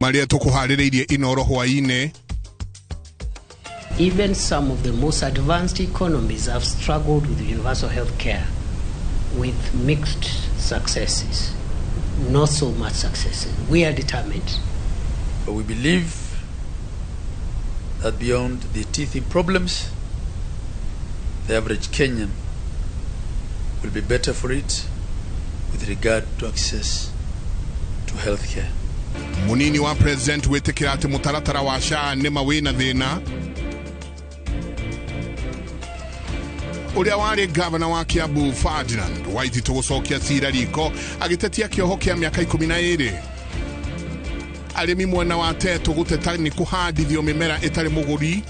Marĩa tũkũharĩrĩirie Inoro hwaĩ-inĩ. Even some of the most advanced economies have struggled with universal health care with mixed successes, not so much successes. We are determined. But we believe that beyond the teething problems, the average Kenyan will be better for it with regard to access to health care. Munini wa president gwĩtĩkĩra atĩ mũtaratara wa SHA nĩma wĩna thĩna. Ũrĩa warĩ gavana wa Kiambu Ferdinand Waititũ gũcokia cira riko agĩtetia kĩoho kĩa mĩaka 12. Arĩmi mwena wa Tetu gũteta nĩ kũhandithio mĩmera ĩtarĩ mũgũri.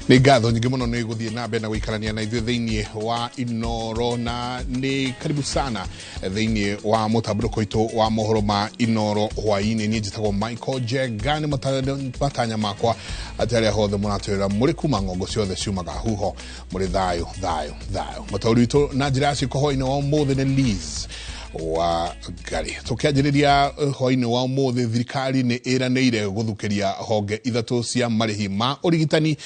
Nĩ ngatho nyingĩ mũno nĩ gũthiĩ na mbere na gũikarania na ithuĩ thĩinĩ wa Inoro, na nĩ karibu sana thĩinĩ wa mũtambũrũko witũ wa mohoro ma Inoro hwaĩ-inĩ. Niĩ njĩtagwo Michael Njenga, nĩ matanya makwa atĩ arĩa hothe mũratwĩrora mũrĩ kuma ng'ongo ciothe ciumaga huho mũrĩ thayũ thayũ thayũ. Mũtaũri witũ na njĩra ya ciĩko hwaĩ-inĩ wa ũmũthĩ nĩ Liz wa Ngari. Tũkĩanjĩrĩria hwaĩ-inĩ wa ũmũthĩ, thirikari nĩ ĩranĩire gũthukĩria honge ithatũ cia marĩhi ma ũrigitani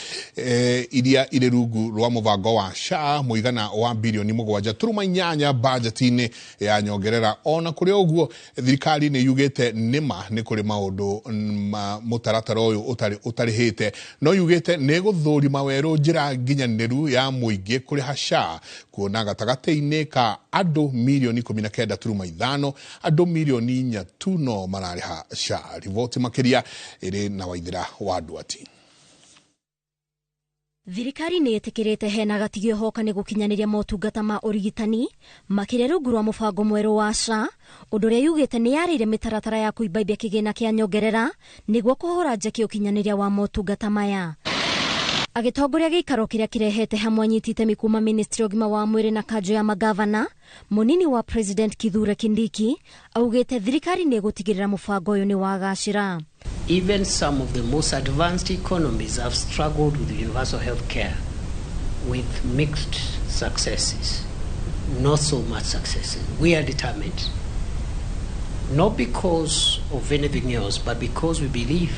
iria irĩ rungu rwa mũbango wa SHA mũigana wa birioni 7.8 bajeti-inĩ ya nyongerera. Ona kũrĩ ũguo, thirikari nĩ yugĩte nĩma nĩ kũrĩ maũndũ ma mũtaratara ũyũ ũtarĩhĩte, no yugĩte nĩ gũthũrima werũ njĩra nginyanĩru ya mũingĩ kũrĩha SHA, kuona gatagatĩ-inĩ ka andũ mirioni 19.5 andũ mirioni 4 tu no mararĩha SHA. Riboti makĩria ĩrĩ na Waithĩra wa Nduati. Thirikari nĩ ĩtĩkĩrĩte hena gatigio hoka nĩ gũkinyanĩria motungata ma ũrigitani makĩria rungu rwa mũbango mwerũ wa SHA, ũndũ ũrĩa yugĩte nĩ yarĩire mĩtaratara ya kũimbaimbia kĩgĩna kĩa nyongerera nĩguo kũhũra njeki ũkinyanĩria wa motungata maya. Agĩtongoria gĩikaro kĩrĩa kĩrehete hamwe anyiti itemi kuma Ministry ya ũgima wa mwĩrĩ na kanjũ ya magavana, mũnini wa President Kithure Kindiki augĩte thirikari nĩ ĩgũtigĩrĩra mũbango ũyũ nĩ wagacĩra. Even some of the most advanced economies have struggled with universal health care with mixed successes, not so much successes. We are determined, not because of anything else, but because we believe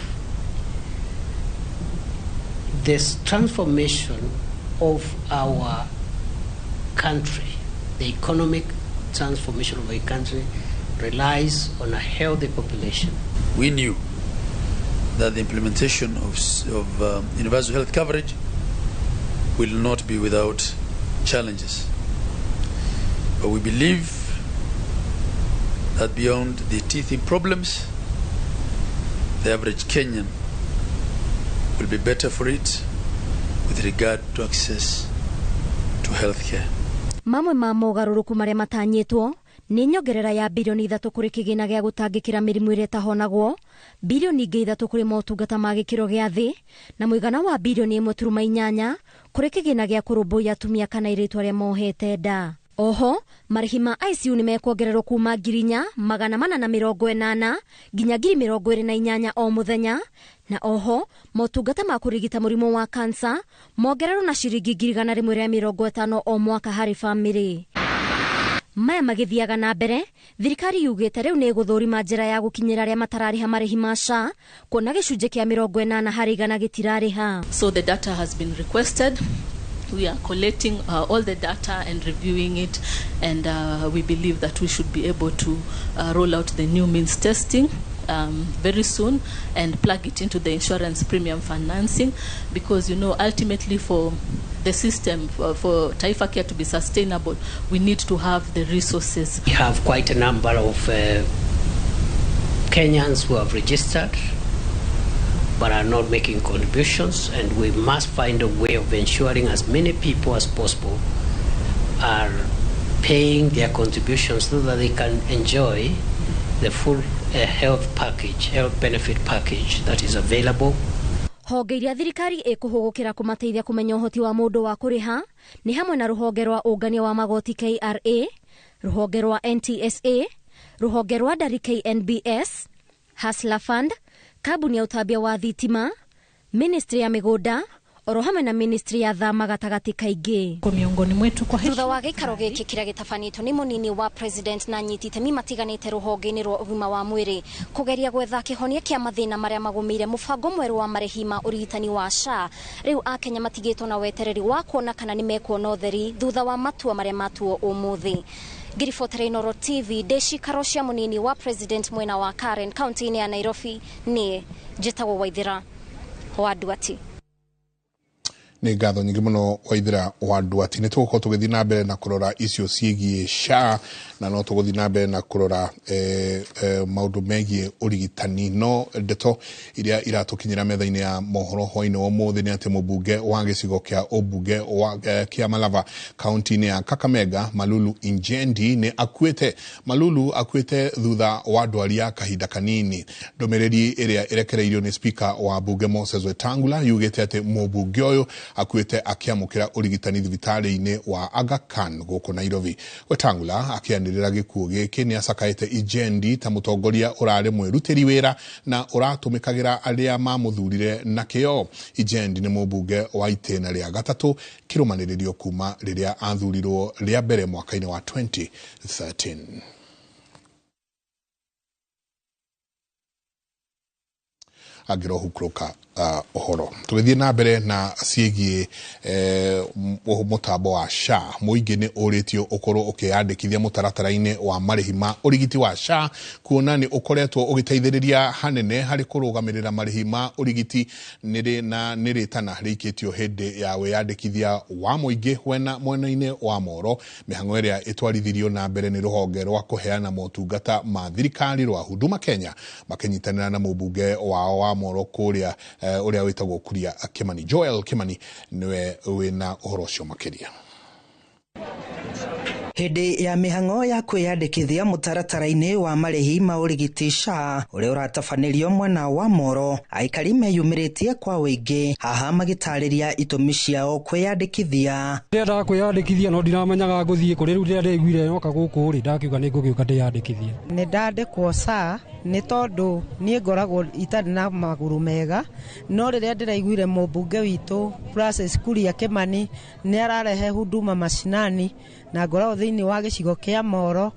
this transformation of our country, the economic transformation of our country, relies on a healthy population. We knew that the implementation of universal health coverage will not be without challenges. But we believe that beyond the teething problems, the average Kenyan will be better for it with regard to access to health care. Mamwe ma mogarũrũku marĩa matanyĩtwo nĩ nyongerera ya birioni 3 kũrĩ kĩgĩna gĩa gũtangĩkĩra mĩrimũ ĩrĩa ĩtahonagwo, birioni ingĩ 3 kũrĩ motungata ma gĩkĩro gĩa thĩ, na mũigana wa birioni 1.8 kũrĩ kĩgĩna gĩa kũrũmbũiya atumia kana airĩtu arĩa mohete nda. Oho, marĩhi ma ICU nĩ mekuongererwo kuma 4,480 nginya 28,000 o mũthenya, na oho motungata ma kũrigita mũrimũ wa kansa mongererwo na ciringi 150 o mwaka harĩ bamĩrĩ. Maya magĩthiaga na mbere, thirikari yugĩte rĩu nĩ ĩgũthũrima njĩra ya gũkinyĩra arĩa matararĩha marĩhi ma SHA, kuona gĩcunjĩ kĩa 80 harĩ igana gĩtirarĩha. So the data has been requested. We are collating all the data and reviewing it, and we believe that we should be able to roll out the new means testing very soon and plug it into the insurance premium financing, because, you know, ultimately for the system, for TaifaCare to be sustainable, we need to have the resources. We have quite a number of Kenyans who have registered but are not making contributions, and we must find a way of ensuring as many people as possible are paying their contributions so that they can enjoy the full health package, health benefit package that is available. Honge iria thirikari ĩkũhũgũkĩra kũmateithia kũmenya ũhoti wa mũndũ wa kũrĩha nĩ hamwe na rũhonge rwa ũngania wa magoti KRA, rũhonge rwa NTSA, rũhonge rwa ndari KNBS, Hustler Fund, kambuni ya ũtambia wa thitima, ministry ya mĩgũnda oro hamwe na ministry ya thama gatagatĩ kaingĩ. Kwa miongoni mwetu kwa Thutha wa gĩikaro gĩkĩ kĩrĩa gĩtabanĩtio nĩ mũnini wa president na anyiti itemi matiganĩte rũhonge-inĩ rwa ũgima wa mwĩrĩ kũgeria gwetha kĩhonia kĩa mathĩna marĩa magũmĩire mũbango mwerũ wa marĩhi ma ũrigitani wa SHA, rĩu akenya matigĩtwo na wetereri wa kuona kana nĩ mekuona ũtheri thutha wa matua marĩa matuo ũmũthĩ. Ngiribotera Inooro TV ndĩ cikaro cia mũnini wa president mwena wa Karen kaunti-inĩ ya Nairobi, niĩ njĩtagwo Waithĩra wa Nduati. Nĩ ngatho nyingĩ mũno Waithĩra wa Nduati. Nĩ tũgũkorwo tũgĩthiĩ na mbere na kũrora icio ciĩgiĩ SHA, na no tũgũthiĩ na mbere na kũrora maũndũ megiĩ ũrigitani. No ndeto iria iratũkinyĩra metha-inĩ ya mohoro hwainĩ wa ũmũthĩ nĩ atĩ mũmbunge wa gĩcigo kĩa ũmbunge wa kĩa Malava kaunti-inĩ ya Kakamega, Malulu Injendi, nĩ akuĩte. Malulu akuĩte thutha wa ndwari ya kahinda kanini. Ndũmĩrĩri ĩrĩa ĩrekereirio nĩ speaker wa mbunge Moses Wetangula yugĩte atĩ mũmbunge ũyũ akuĩte akĩamũkĩra ũrigitani thibitarĩ-inĩ wa Aga Khan gũkũ Nairobi. Wetangula akĩanĩrĩra gĩkuũ gĩkĩ nĩ acakaĩte Injendi ta mũtongoria ũrarĩ mwĩrutĩri wĩra na ũratũmĩkagĩra arĩa mamũthurire na kĩo. Injendi nĩ mũmbunge wa itĩna rĩa gatatũ kĩrũmanĩrĩrio kuma rĩrĩa athurirwo rĩa mbere mwaka-inĩ wa 2013. Angĩrohukũrũka ũhoro. Tũgĩthiĩ na mbere na ciĩgiĩ mũtambo wa SHA, mũingĩ nĩ ũrĩtio ũkorwo ũkĩyandĩkithia mũtaratara-inĩ wa marĩhi ma ũrigiti wa SHA, kuona nĩ ũkoretwo ũgĩteithĩrĩria hanene harĩ kũrũgamĩrĩra marĩhi ma ũrigiti na nĩ rĩtana rĩikĩtio hĩndĩ ya wĩyandĩkithia wa mũingĩ wena mwena-inĩ wa Moro. Mĩhang'o ĩrĩa ĩtwarithirio na mbere nĩ rũhonge rwa kũheana motungata ma thirikari rwa Huduma Kenya makĩnyitanĩra na mũmbunge wao wa Moro kũrĩa ũrĩa wĩtagwo Kuria Kimani. Joel Kimani nĩwe wĩna ũhoro ũcio makĩria. Hĩndĩ ya mĩhang'o ya kwĩyandĩkithia mũtaratara-inĩ wa marĩhi ma ũrigiti SHA ũrĩa ũratabanĩrio mwena wa Moro, aikari meyumĩrĩtie kwa ũingĩ haha magĩtarĩria itũmi ciao kwĩyandĩkithia. Ndĩrendaga kwĩyandĩkithia no ndiramenyaga ngũthiĩ kũ. Rĩu rĩrĩa ndĩiguire noka gũkũ rĩ, ndakiuga nĩ ngũgĩũka ndĩyandĩkithie. Nĩ ndandĩkwo SHA nĩ tondũ niĩ ngoragwo itarĩ na magũrũ mega, no rĩrĩa ndĩraiguire mũmbunge witũ Francis Kuria Kimani nĩ ararehe huduma mashinani na ngoragwo thĩinĩ wa gĩcigo kĩa Moro,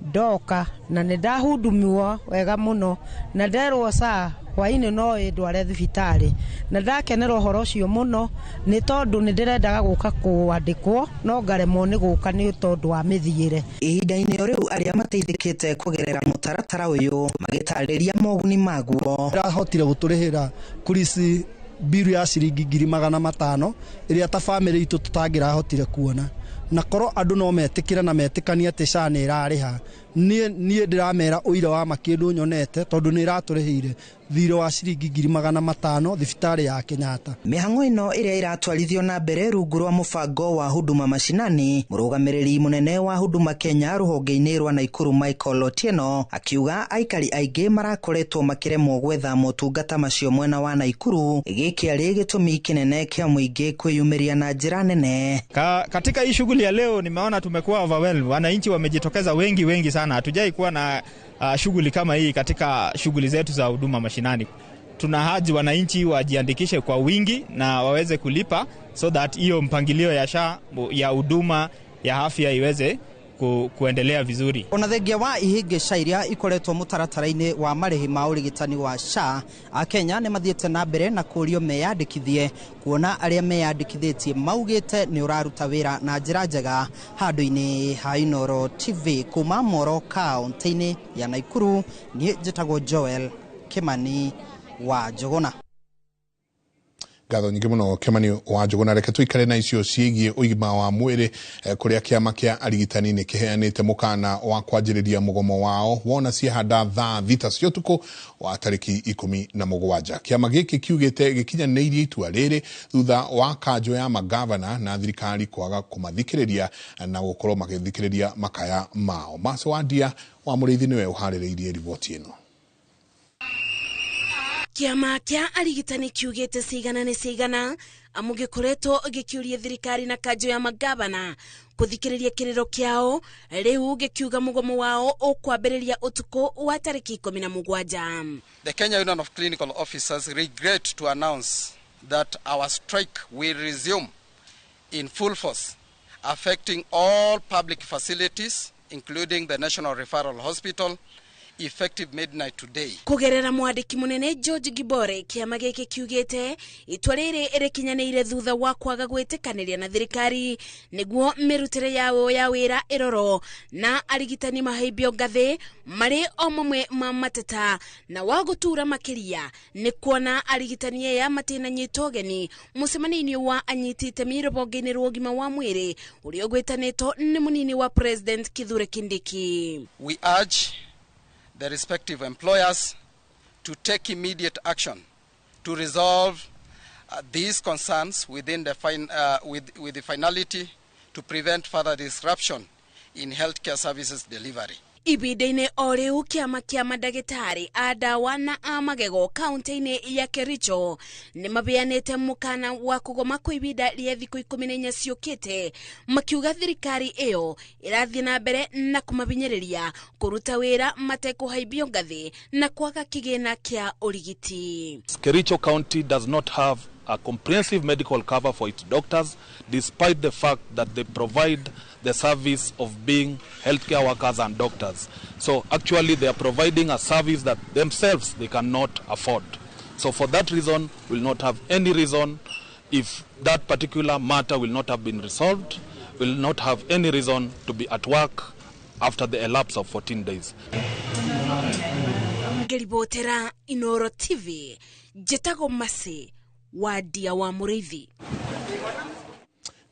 ndoka na nĩ ndahudumiwa wega mũno na nderwo SHA hwainĩ no ĩndware thibitarĩ, na ndakenera ũhoro ũcio mũno nĩ tondũ nĩ ndĩrendaga gũka kũandĩkwo no ngaremwo nĩ gũka nĩ tondũ wa mĩthiĩre. Ihinda-inĩ o rĩu arĩa mateithĩkĩte kũgerera mũtaratara ũyũ magĩtarĩria moguni maguo. Ndahotire gũtũrĩhĩra kurisi biru ya ciringi 500,000 ĩrĩa ta bamĩrĩ itũ tũtangĩrahotire kuona, na korwo andũ no metĩkĩre na metĩkanie atĩ SHA nĩ ĩrarĩha. Niĩ ndĩramera ũira wa ma kĩndũ nyonete tondũ nĩ ĩratũrĩhĩire thirĩ wa ciringi 500,000 thibitarĩ ya Kenyatta. Mĩhang'o ĩno ĩrĩa ĩratwarithio na mbere rungu rwa mũbango wa Huduma Mashinani, mũrũgamĩrĩri mũnene wa Huduma Kenya rũhonge-inĩ rwa Naikuru Michael Otieno akiuga aikari aingĩ marakoretwo makĩremwo gwetha motungata macio mwena wa Naikuru, gĩkĩ arĩ gĩtũmi kĩnene kĩa mũingĩ kwĩyumĩria na njĩra nene. Katika hii shughuli ya leo nimeona tumekuwa overwhelmed. Wananchi wamejitokeza wengi wengi sana. Hatujai kuwa na shughuli kama hii katika shughuli zetu za huduma mashinani. Tunahaji wananchi wajiandikishe kwa wingi na waweze kulipa so that hiyo mpangilio ya SHA ya huduma ya afya iweze kuendelea vizuri. Ona thengia wa ihĩngĩca iria ikoretwo mũtaratara-inĩ wa marĩhi ma ũrigitani wa SHA, Akenya nĩ mathiĩte na mbere na kũũrio meyandĩkithie, kuona arĩa meyandĩkithĩtie maugĩte nĩ ũraruta wĩra na njĩra njega. Handũ-inĩ ha Inooro TV kuma Moro kaunti-inĩ ya Naikuru, niĩ njĩtagwo Joel Kimani wa Njũgũna. Ngatho nyingĩ mũno Kimani wa Njũgũna. Reke tũikare na icio ciĩgiĩ ũgima wa mwĩrĩ, kũrĩa kĩama kĩa arigitani nĩ kĩheanĩte mũkana wa kwanjĩrĩria mũgomo wao wona ciahanda thaa 6 cia ũtukũ wa tarĩki 17. Kĩama gĩkĩ kiugĩte gĩkinyanĩirie itua rĩrĩ thutha wa kanjũ ya magavana na thirikari kwaga kũmathikĩrĩria na gũkorwo magĩthikĩrĩria makaya mao. Maco Wandia wa Mũrĩithi nĩwe ũharĩrĩirie riboti ĩno. Kĩama kĩa arigitani kiugĩte cigana nĩ cigana amu gĩkoretwo gĩkĩũria thirikari na kanjũ ya magavana kũthikĩrĩria kĩrĩro kĩao, rĩu gĩkiuga mũgomo wao ũkwambĩrĩria ũtukũ wa tarĩki 17. The Kenya Union of Clinical Officers regret to announce that our strike will resume in full force, affecting all public facilities, including the National Referral Hospital, effective midnight today. Kugerera mwandĩki mũnene George Gibore, kĩama gĩkĩ kiugĩte itua rĩrĩ rĩkinyanĩire thutha wa kwaga gwĩtĩkanĩria na thirikari nĩguo mĩrutĩre yao ya wĩra ĩrorwo na arigitani mahaimbio ngathĩ marĩ o mamwe ma mateta, na wa gũtura makĩria nĩ kuona arigitani aya matinanyitwo ũgeni mũcemanio-inĩ wa anyiti itemi rũhonge-inĩ rwa ũgima wa mwĩrĩ ũrĩa ũgwĩtanĩtwo nĩ mũnini wa President Kithure Kindiki. We urge the respective employers to take immediate action to resolve these concerns within the with the finality to prevent further disruption in healthcare services delivery. Ibinda-inĩ o rĩu kĩama kĩa mandagĩtarĩ a ndawa na a magego kaunti-inĩ ya Kericho nĩ mabeanĩte mũkana wa kũgoma kwa ibinda rĩa thikũ 14 ciũkĩte, makiuga thirikari ĩyo ĩrathiĩ na mbere na kũmahinyĩrĩria kũruta wĩra matekũhaimbio ngathĩ na kwaga kĩgĩna kĩa ũrigiti. Kericho County does not have a comprehensive medical cover for its doctors, despite the fact that they provide the service of being healthcare workers and doctors. So actually they are providing a service that themselves they cannot afford. So for that reason, we'll not have any reason, if that particular matter will not have been resolved, we'll not have any reason to be at work after the elapse of 14 days. Ngeribotera Inoro TV, njĩtagwo Mercy Wadia wa Mũrĩithi.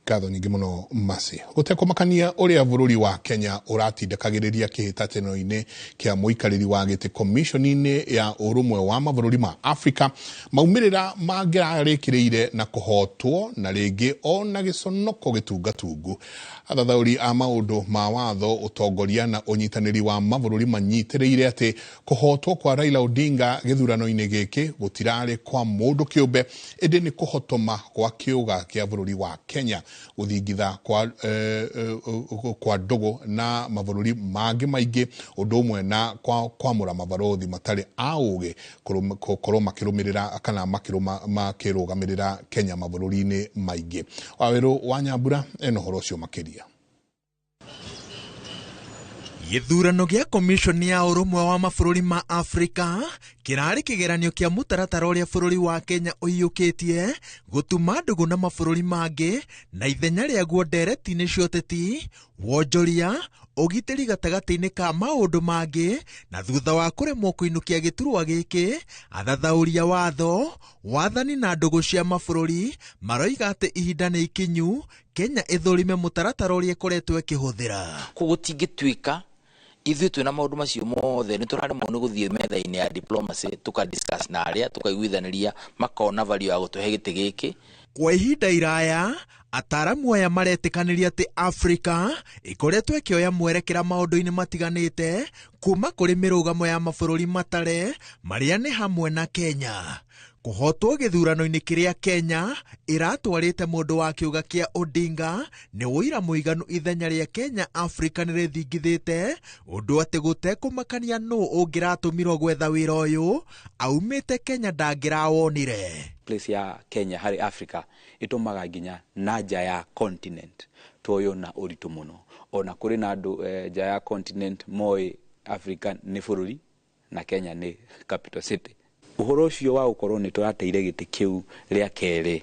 Ngatho nyingĩ mũno Mercy. Gũtekũmakania ũrĩa bũrũri wa Kenya ũratindĩkagĩrĩria kĩhĩtahĩtano-inĩ kĩa mũikarĩri wa gĩtĩ komishoni-inĩ ya ũrũmwe wa mabũrũri ma Afrika, maumĩrĩra mangĩrarĩkĩrĩire na kũhotwo na rĩngĩ ona gĩconoko gĩtungatungu. Athathaũri a maũndũ ma watho, ũtongoria na ũnyitanĩri wa mabũrũri manyitĩrĩire atĩ kũhotwo kwa Raila Odinga gĩthurano-inĩ gĩkĩ gũtirarĩ kwa mũndũ kĩũmbe, ĩndĩ nĩ kũhotoma gwa kĩũga kĩa bũrũri wa Kenya gũthingitha kwa ndũgũ na mabũrũri mangĩ maingĩ, ũndũ ũmwe na kwamũra mabarũthi matarĩ a ũgĩ gũkorwo makĩrũmĩrĩra kana makĩrũgamĩrĩra Kenya mabũrũri-inĩ maingĩ. Wawerũ wa Nyambura ena ũhoro ũcio makĩria. Gĩthurano gĩa komishoni ya ũrũmwe wa mabũrũri ma Afrika kĩrarĩ kĩgeranio kĩa mũtaratara ũrĩa bũrũri wa Kenya ũiyũkĩtie gũtuma ndũgũ na mabũrũri mangĩ na ithenya rĩaguo ndereti-inĩ cia ũteti, wonjoria, ũgitĩri gatagatĩ-inĩ ka maũndũ mangĩ, na thutha wa kũremwo kũinũkia gĩturwa gĩkĩ, athathaũria watho, wathani na ndũgũ cia mabũrũri maroiga atĩ ihinda nĩ ikinyu Kenya ĩthũrime mũtaratara ũrĩa ĩkoretwo ĩkĩhũthĩra. Koguo gũtingĩtuĩka ithuĩ twĩna maũndũ macio mothe nĩ tũraremwo nĩ gũthiĩ metha-inĩ ya diplomacy tũka discuss na arĩa tũkaiguithanĩria makona value ya gũtũhe gĩtĩ gĩkĩ. Kwa ihinda iraya ataramu aya maretĩkanĩria atĩ Afrika ĩkoretwo ĩkĩoya mwerekera maũndũ-inĩ matiganĩte kuma kũrĩ mĩrũgamo ya mabũrũri matare marĩa nĩ hamwe na Kenya. Kũhotwo gĩthurano-inĩ kĩrĩa Kenya ĩratwarĩte mũndũ wa kĩũga kĩa Odinga nĩ ũira mũiganu ithenya rĩa Kenya Afrika nĩ rĩthingithĩte ũndũ atĩ gũtekũmakania nũ ũngĩratũmirwo gwetha wĩra ũyũ aumĩte Kenya ndangĩrawonire. Place ya Kenya harĩ Africa ĩtũmaga nginya na nja ya continent tuoywo na ũritũ mũno, ona kũrĩ na andũ nja ya continent moĩ Africa nĩ bũrũri na Kenya nĩ capital city. Ũhoro ũcio wa gũkorwo nĩ tũrateire gĩtĩ kĩu rĩa kerĩ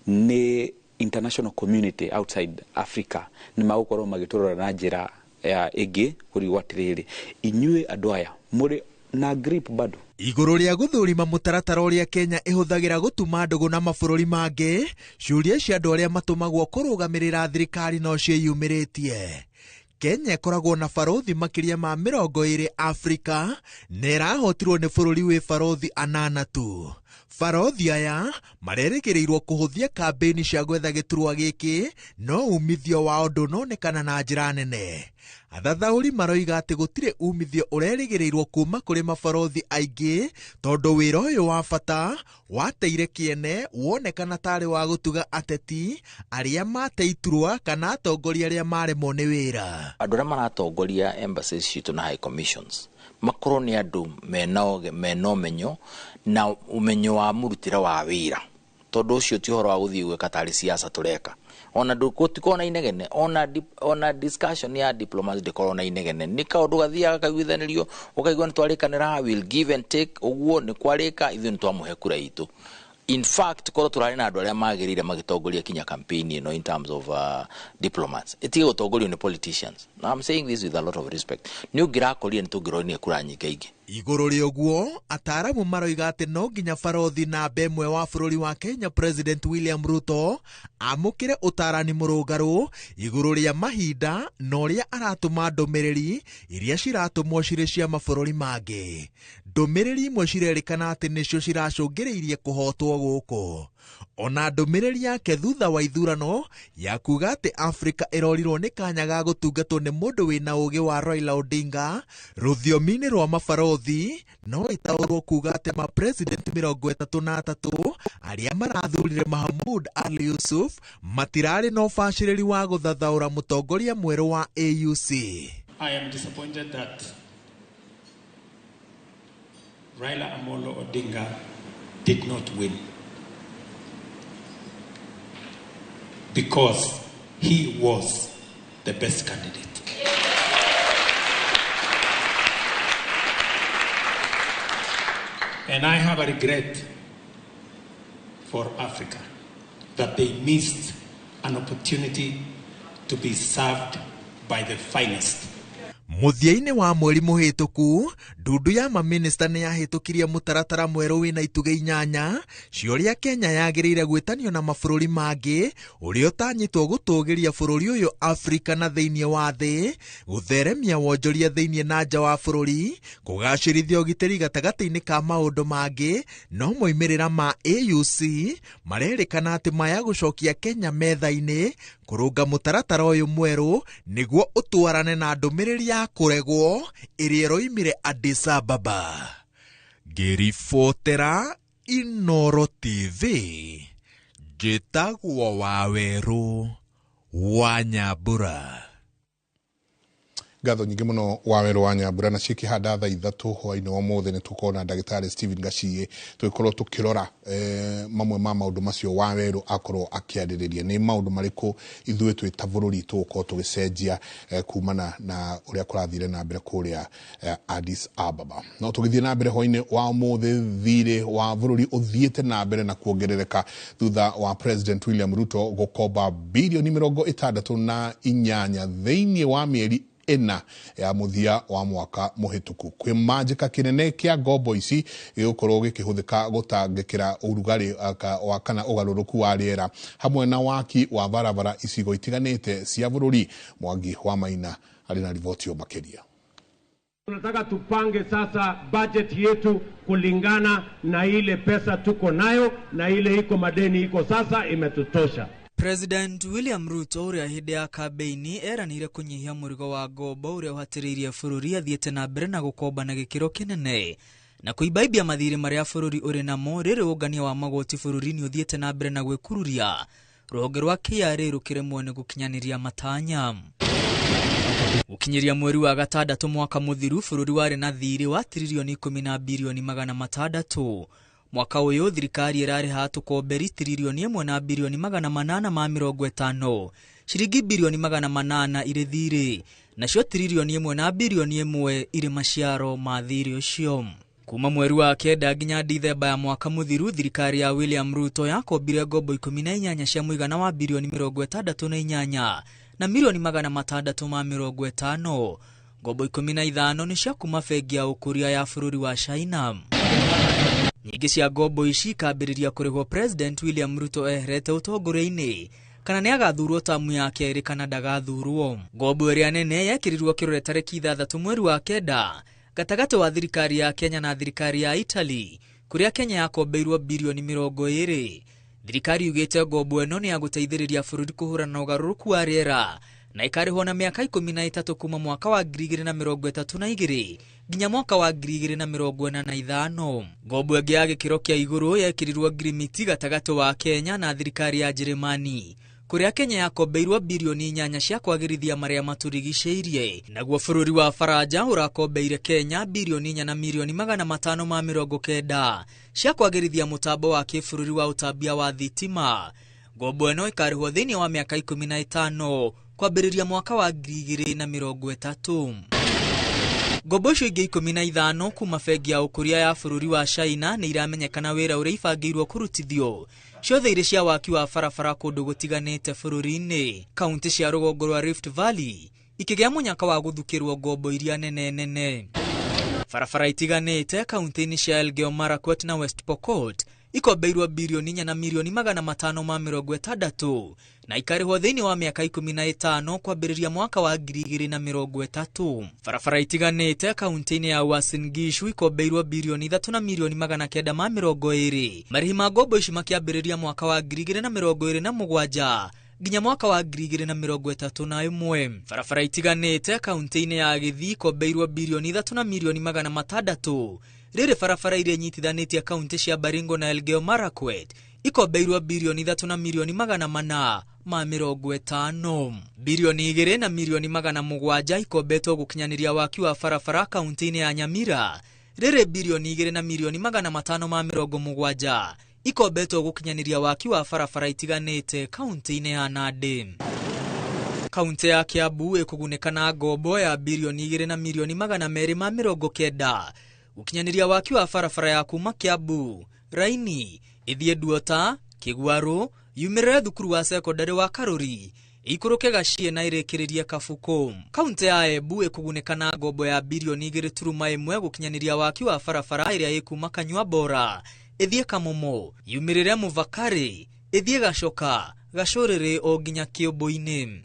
nĩ international community outside Africa nĩ magũkorwo magĩtũrora na njĩra ya ĩngĩ kũrigwo atĩrĩrĩ, inyuĩ andũ aya mũrĩ na grip bado. Igũrũ rĩa gũthũrima mũtaratara ũrĩa Kenya ĩhũthagĩra gũtuma ndũgũ na mabũrũri mangĩ, ciũria cia andũ arĩa matũmagwo kũrũgamĩrĩra thirikari no ciĩyumĩrĩtie. Kenya ĩkoragwo na barothi makĩria ma 20 Afrika na ĩrahotirwo nĩ bũrũri wĩ barothi 8 tu. Barothi aya marerĩgĩrĩirwo kũhũthia kambĩini cia gwetha gĩturwa gĩkĩ, no umithio wao ndũnonekana na njĩra nene. Athathaũri maroiga atĩ gũtirĩ umithio ũrerĩgĩrĩirwo kuma kũrĩ mabarothi aingĩ, tondũ wĩra ũyũ wa bata wateire kĩene wonekana tarĩ wa gũtuga ateti arĩa mate iturwa kana atongoria arĩa maremwo nĩ wĩra. Andũ arĩa maratongoria embassies citũ na high commissions makorwo nĩ andũ mena ũmenyo na ũmenyo wa mũrutĩre wa wĩra, tondũ ũcio ti ũhoro wa gũthiĩ gwĩka tarĩ siasa tũreka. Ona gũtikorwo na inegene, ona discussion ya diplomacy ndĩkorwo na inegene. Nĩ kaũndũ gathiaga gakaiguithanĩrio, ũkaigua nĩ twarĩkanĩra, we'll give and take, ũguo nĩ kwarĩka, ithuĩ nĩ twamũhe kura itũ. In fact, korwo tũrarĩ na andũ arĩa magĩrĩire magĩtongoria kinya campaign ĩno in terms of diplomats, ĩtige gũtongorio nĩ politicians. Now, I'm saying this with a lot of respect. Nĩ ũngĩrakorire nĩ tũngĩronire kura nyingĩ. Igũrũ rĩa ũguo, ataaramu maroiga atĩ no nginya barothi namba ĩmwe wa bũrũri wa Kenya President William Ruto amũkĩre ũtarani mũrũngarũ igũrũ rĩa mahinda na ũrĩa aratũma ndũmĩrĩri iria ciratũmwo cirĩ cia mabũrũri mangĩ. Ndũmĩrĩri imwe cirerĩkana atĩ nĩcio ciracũngĩrĩirie kũhotwo gũkũ. Ona ndũmĩrĩri yake thutha wa ithurano ya kuga atĩ Afrika ĩrorirwo nĩ kanya ga gũtungatwo nĩ mũndũ wĩna ũgĩ wa Raila Odinga rũthiomi-inĩ rwa mabarothi no ĩtaũrwo kuga atĩ mapresident 33 arĩa marathurire Mahmoud Ali Yusuf matirarĩ na ũbacĩrĩri wa gũthathaũra mũtongoria mwerũ wa AUC. I am disappointed that Raila Amolo Odinga did not win, because he was the best candidate. And I have a regret for Africa that they missed an opportunity to be served by the finest. Mũthia-inĩ wa mweri mũhĩtũku, ndundu ya maminista nĩ yahĩtũkirie mũtaratara mwerũ wĩna itugĩ 8 cia ũrĩa Kenya yagĩrĩire gwĩtanio na mabũrũri mangĩ, ũrĩa ũtanyĩtwo gũtũgĩria bũrũri ũyũ Afrika na thĩinĩ wa thĩ, gũtheremia wonjoria thĩinĩ na nja wa bũrũri, kũgacĩrithia ũgitĩri gatagatĩ-inĩ ka maũndũ mangĩ. No moimĩrĩra ma AUC marerĩkana atĩ maya gũcokia Kenya metha-inĩ kũrũnga mũtaratara ũyũ mwerũ nĩguo ũtwarane na ndũmĩrĩri ya kũregwo ĩrĩa ĩroimire Addis Ababa. Ngĩribotera Inoro TV, njĩtagwo Wawerũ wa Nyambura. Ngatho nyingĩ mũno Wawerũ wa Nyambura. Na cikĩhanda thaa 3 hwaĩ-inĩ wa ũmũthĩ nĩ tũkorwo na ndagĩtarĩ Stephen Gaciĩ tũgĩkorwo tũkĩrora mamwe ma maũndũ macio Wawerũ akorwo akĩarĩrĩria. Nĩ maũndũ marĩkũ ithuĩ twĩ ta bũrũri tũgũkorwo tũgĩcenjia kumana na ũrĩa kũrathire na mbere kũrĩa Addis Ababa. No tũgĩthiĩ na mbere hwaĩ-inĩ wa ũmũthĩ, thirĩ wa bũrũri ũthiĩte na mbere na kuongerereka thutha wa President William Ruto gũkomba birioni 68 thĩinĩ wa mĩeri 4 ya mũthia wa mwaka mũhĩtũku. Kwĩmanjĩka kĩnene kĩa ngombo ici gĩgũkorwo gĩkĩhũthĩka gũtangĩkĩra ũrugarĩ wa kana ũgarũrũku wa rĩera hamwe na waki wa barabara icigo itiganĩte cia bũrũri. Mwangi wa Maina arĩ na riboti yo makĩria. Tunataka tupange sasa budget yetu kulingana na ile pesa tuko nayo na ile iko madeni iko sasa imetutosha. President William Ruto ũrĩa hĩndĩ ya kambeini eranĩire kũnyihia mũrigo wa ngombo ũrĩa ũhatĩrĩirie bũrũri athiĩte na mbere na gũkomba na gĩkĩro kĩnene na kũimbaimbia mathirĩ marĩa bũrũri ũrĩ namo. Rĩrĩ ũngania wa magoti bũrũri-inĩ ũthiĩte na mbere na gwĩkururia, rũhonge rwa KRA rũkĩremwo nĩ gũkinyanĩria matanya. Gũkinyĩria mweri wa 6 mwaka mũthiru, bũrũri warĩ na thirĩ wa tiririoni 10 na birioni 600. Mwaka ũyũ thirikari ĩrarĩha tũkomberi tiririoni 1 na birioni 850, ciringi birioni 800 irĩ thirĩ, nacio tiririoni 1 na birioni 1 irĩ maciaro ma thirĩ ũcio. Kuma mweri wa 9 nginya Dithemba ya mwaka mũthiru, thirikari ya William Ruto yakombire ngombo 18 cia mũigana wa birioni 68 na milioni 650. Ngombo 15 nĩ cia kuma bengi ya ũkũria ya bũrũri wa China. Nyingĩ cia ngombo ici ikambĩrĩria kũrĩhwo President William Ruto eherete ũtongoria-inĩ kana nĩ agathurwo tamu ya kerĩ kana ndagathurwo. Ngombo ĩrĩa nene yekĩrirwo kĩrore tarĩki 6 mweri wa 9 gatagatĩ wa thirikari ya Kenya na thirikari ya Italy Kũrĩa Kenya yakombeirwo birioni 20. Thirikari yugĩte ngombo ĩno nĩ ya gũteithĩrĩria bũrũri kũhũrana na ũgarũrũku wa rĩera na ĩkarĩhwo na mĩaka 13 kuma mwaka wa 2032 nginya mwaka wa 2045. Ngombo ĩngĩ ya gĩkĩro kĩa igũrũ yekĩrirwo ngirimiti gatagatĩ wa Kenya na thirikari ya Njĩrĩmani, kũrĩa Kenya yakombeirwo birioni 8 cia kwagĩrithia marĩa matũrigicĩirie. Naguo bũrũri wa Faranja ũrakombeire Kenya birioni 4 na mirioni 590 cia kwagĩrithia mũtambo wa kĩbũrũri wa ũtambia wa thitima. Ngombo ĩno ĩkarĩhwo thĩinĩ wa mĩaka 15 kwambĩrĩria mwaka wa 2030. Ngombo icio ingĩ 15 kuma bengi ya ũkũria ya bũrũri wa China nĩ iramenyekana wĩra ũrĩa ibangĩirwo kũrutithio, ciothe irĩ cia waki wa barabara kũndũ gũtiganĩte bũrũri-inĩ. Kaunti cia rũgongo rwa Rift Valley ikĩgĩa mũnyaka wa gũthukĩrwo ngombo iria nene nene. Barabara itiganĩte kaunti-inĩ cia Elgeyo Marakwet na West Pokot ikombeirwo birioni 4 na mirioni 560 na ikarĩhwo thĩinĩ wa mĩaka 15 kwambĩrĩria mwaka wa 2030. Barabara itiganĩte kaunti-inĩ ya Uasin Gishu ikombeirwo birioni 3 na mirioni 920. Marĩhi ma ngombo ici makĩambĩrĩria mwaka wa 2027 nginya mwaka wa 2031. Barabara itiganĩte kaunti-inĩ ya Gĩthii ikombeirwo birioni 3 na mirioni 600. Rĩrĩ barabara iria inyitithanĩtie kaunti cia Baringo na Elgeyo Marakwet ikombeirwo birioni 3 na mirioni 450. Birioni 2 na mirioni 700 ikombetwo gũkinyanĩria waki wa barabara kaunti-inĩ ya Nyamira. Rĩrĩ birioni 2 na mirioni 570 ikombetwo gũkinyanĩria waki wa barabara itiganĩte kaunti-inĩ ya Nandi. Kaunti ya Kiambu ĩkũgunĩka na ngombo ya birioni 2 na mirioni 290 gũkinyanĩria waki wa barabara ya kuma Kiambu Raini ĩthiĩ Nduota Kĩguarũ yumĩrĩre thukuru wa sekondarĩ wa Karuri ĩikũrũke Gacie na ĩrĩkĩrĩrie Kabuku. Kaunti ya Embu ĩkũgunĩka na ngombo ya birioni 2.1 gũkinyanĩria waki wa barabara ĩrĩa ĩkuma Kanyua Bora ĩthiĩ Kamumo yumĩrĩre Muvakari ĩthiĩ Gacoka Gacũrĩrĩ o nginya Kĩũmbũ-inĩ.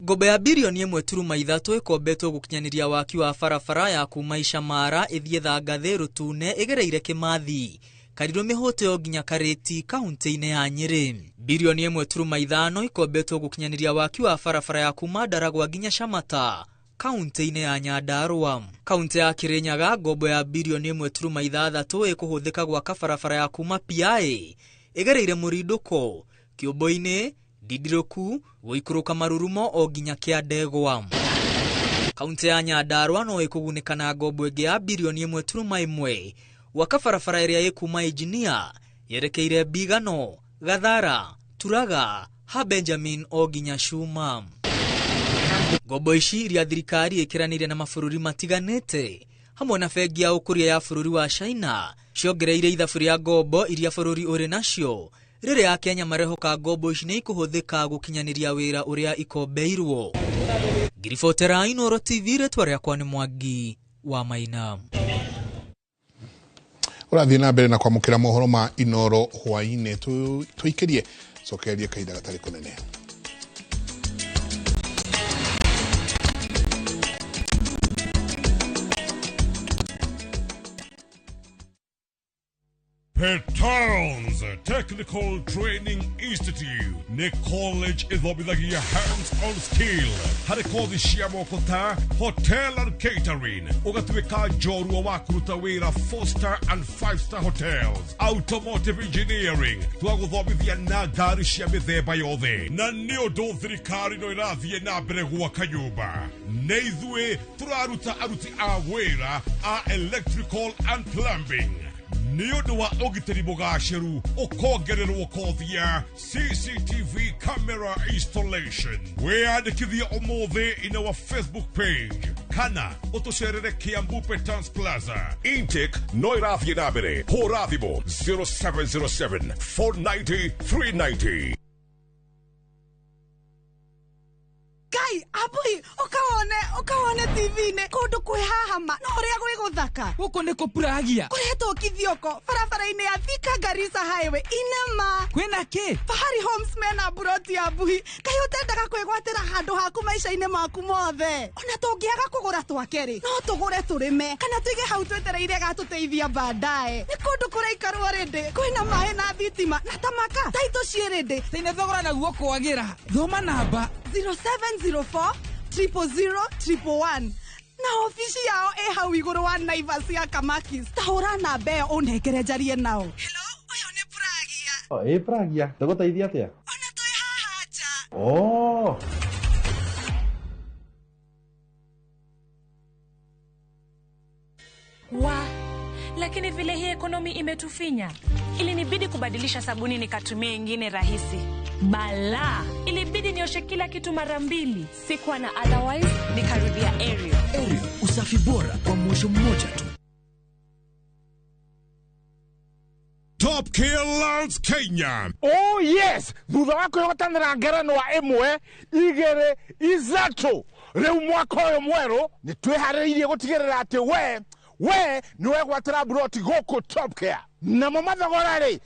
Ngombo ya birioni 1.3 ĩkombetwo gũkinyanĩria waki wa barabara ya kuma Icamara ĩthiĩ Thangathĩ Rũtune ĩgereire Kĩmathi Karirũ Mĩhũte o nginya Karĩti kaunti-inĩ ya Nyĩrĩ. Birioni 1.5 ĩkombetwo gũkinyanĩria waki wa barabara ya kuma Ndaragwa nginya Camata kaunti-inĩ ya Nyandarua. Kaunti ya Kirinyaga ngombo ya birioni 1.6 ĩkũhũthĩka gwaka barabara ya kuma Piaĩ ĩgereire Mũrindũko Kĩũmbũ-inĩ Ndindirũku gũikũrũka Marurumo o nginya Kĩandegwa. Kaunti ya Nyandarua no ĩkũgunĩka na ngombo ĩngĩ ya birioni 1.1 gwaka barabara ĩrĩa ĩkuma Engineer yerekeire Mbigano, Gathara, Turaga, ha Benjamin o nginya Cuma. Ngombo ici iria thirikari ĩkĩranĩire na mabũrũri matiganĩte hamwe na bengi ya ũkũria ya bũrũri wa China ciongereire ithabu rĩa ngombo iria bũrũri ũrĩ nacio. Rĩrĩa Akenya marehoka ngombo ici nĩ ikũhũthĩka gũkinyanĩria wĩra ũrĩa ikombeirwo. Ngiribotera Inooro TV, rĩtwa rĩakwa nĩ Mwangi wa Maina. Ũrathiĩ na mbere na kwamũkĩra mohoro ma Inooro hwaĩ-inĩ. Tũikĩrie cokererie kahinda gatarĩ kũnene. Petons Technical Training Institute nĩ college ĩthomithagia hands-on skill harĩ kothi cia moko ta hotel and catering, ũgatuĩka njorua wa kũruta wĩra 4-star and 5-star hotels, automotive engineering twagũthomithia na ngari cia mĩthemba yothe, na nĩ ũndũ thirikari no ĩrathiĩ na mbere gwaka nyũmba. Nĩ ithuĩ tũraruta aruti a wĩra a electrical and plumbing. Nĩ ũndũ wa ũgitĩri mũgacĩru ũkongererwo kothi ya CCTV camera installation. Wĩyandĩkithie ũmũthĩ in our Facebook page kana ũtũcerere Kiambu Petans Plaza. Intake no ĩrathiĩ na mbere. Hũra thimũ 0707 490 390. Kai Kai abui ukawone ukawone TV-inĩ kũndũ kwĩ haha ma no ũrĩa gwĩ gũthaka. Gũkũ nĩ kũpuragia. Kũretwo Kithioko barabara-inĩ ya Thika Garissa Highway inama. Kwĩna kĩ? Fahari Homes mena buroti ya Mbuhi. Kaĩ ũtendaga kwĩgwatĩra handũ haku maica-inĩ maku mothe? Ona tũngĩaga kũgũra twake rĩ, no tũgũre tũrĩme kana tũige hau twetereire gatũteithia baadaye. Nĩ kũndũ kũraikarwo rĩndĩ, kwĩna maĩ na thitima na tamaka taitũ ciĩ rĩndĩ. Tene thogora naguo kwagĩra. Thoma namba 0704 000 111 na ofici yao ĩ hau igũrũ wa Naivas ya Kamakis. Ta hũra namba ĩyo ũnengere njarie nao. Hello, ũyũ nĩ Pragia. Ĩ Pragia, tũgũteithia atĩa? Ona twĩ haha nja. Oh. Wa, lakini vile hii ekonomi imetufinya, ilinibidi kubadilisha sabuni nikatumia ingine rahisi. Bala, ilibidi nioshe kila kitu mara mbili. Sikuwa na otherwise, nikarudia Ariel. Ariel, usafi bora kwa mwosho mmoja tu. Top Care Lands Kenya. Oh yes, thutha wa kwĩhotanĩra ngerenwa ĩmwe igĩrĩ ithatũ rĩu mwaka ũyũ mwerũ nĩ twĩharĩrĩirie gũtigĩrĩra atĩ we nĩ wegwatĩra buroti gũkũ Top Care. Namo mathogora rĩ,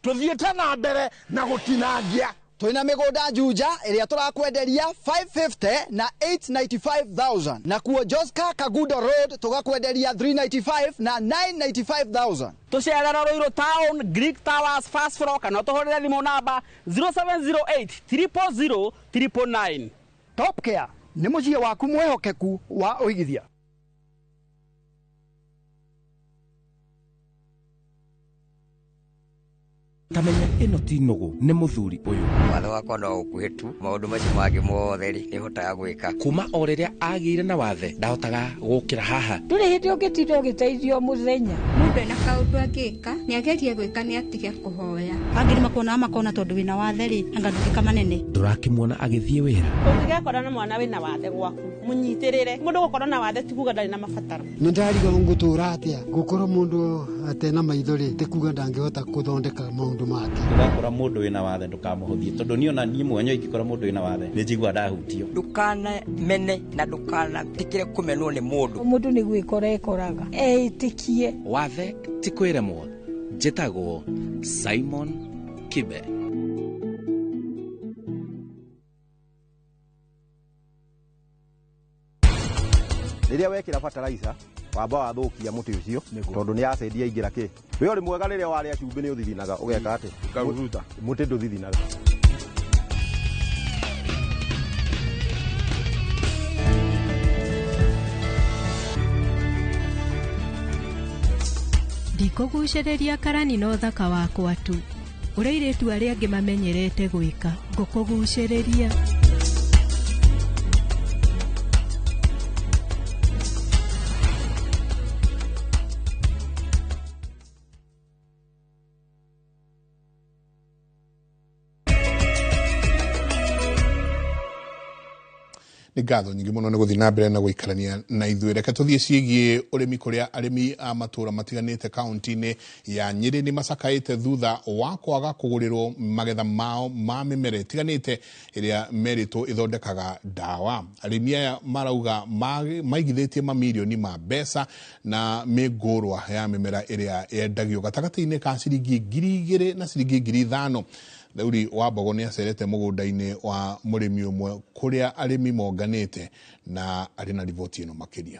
tũthiĩte na mbere na gũtinangia. Twina mĩgũnda Juja ĩrĩa tũrakwenderia 550 na 895,000 na kuo Joska Kagudo Road tũgakwenderia 395 na 995,000. Tũcerera Ruiru Town, Greek Towers, first floor kana tũhũrĩre thimũ namba 0708 000 999. Top Care nĩ mũciĩ waku mwĩhokeku wa ũigithia. Tamenya ĩno ti nũgũ nĩ mũthuri ũyũ. Watho wakwa no ũkuhĩ tu maũndũ macio mangĩ mothe rĩ nĩhotaga gwĩka. Kuma o rĩrĩa agĩire na wathe ndahotaga gũkĩra haha. Ndũrĩ hĩndĩ ũngĩtinda ũgĩteithio mũthenya. Mũndũ ena kaũndũ angĩka nĩagerie gwĩka nĩ atige kũhoya. Angĩ nĩmakuonaga makona tondũ wĩna wathe rĩ anga ndũngĩka manene. Ndũrakĩmuona agĩthiĩ wĩra. Ũngĩgekora na mwana wĩna wathe gwaku mũnyitĩrĩre. Mũndũ gũkorwo na wathe ti kuga ndarĩ na mabataro. Nĩ ndarigwo ngũtũra atĩa gũkorwo mũndũ atena maitho rĩ ti kuga ndangĩhota gũthondeka maũndũ make. Ndũgakora mũndũ wĩna wathe ndũkamũhũthie tondũ niĩ ona niĩ mwenyewe ingĩkora mũndũ wĩna wathe nĩ njiguaga ndahutio. Ndũkanamene na ndũkanetĩkĩre kũmenwo nĩ mũndũ. Mũndũ nĩ gwĩkora ekoraga eĩtĩkie. Wathe ti kwĩremwo. Njĩtagwo Simon Kibe. Rĩrĩa wekĩra fertilizer wamba wathũkia mũtĩ ũcio tondũ nĩ acid yaingĩra kĩ. We ũrĩ mwega rĩrĩa warĩa cumbĩ nĩ ũthithinaga ũgeka atĩ ũkaruruta mũtĩ ndũthithinaga. Ndikũgucĩrĩria karani na ũthaka wakwa tu ũrĩa airĩtu arĩa angĩ mamenyerete gwĩka ngũkũgucĩrĩria. Nĩ ngatho nyingĩ mũno nĩ gũthiĩ na mbere na gũikarania na ithuĩ. Reke tũthiĩ ciĩgiĩ ũrĩmi kũrĩa arĩmi a matũũra matiganĩte kaunti-inĩ ya Nyĩrĩ nĩ macakaĩte thutha wa kwaga kũgũrĩrwo magetha mao ma mĩmera ĩtiganĩte ĩrĩa merĩtwo ĩthondekaga ndawa. Arĩmi aya marauga maigithĩtie mamirioni ma mbeca na mĩngũrwa ya mĩmera ĩrĩa yendagio gatagatĩ-inĩ ka ciringi 2,000 na ciringi 5,000. Daudi wa Mbogo nĩ acerete mũgũnda-inĩ wa mũrĩmi ũmwe kũrĩa arĩmi monganĩte na arĩ na riboti ĩno makĩria.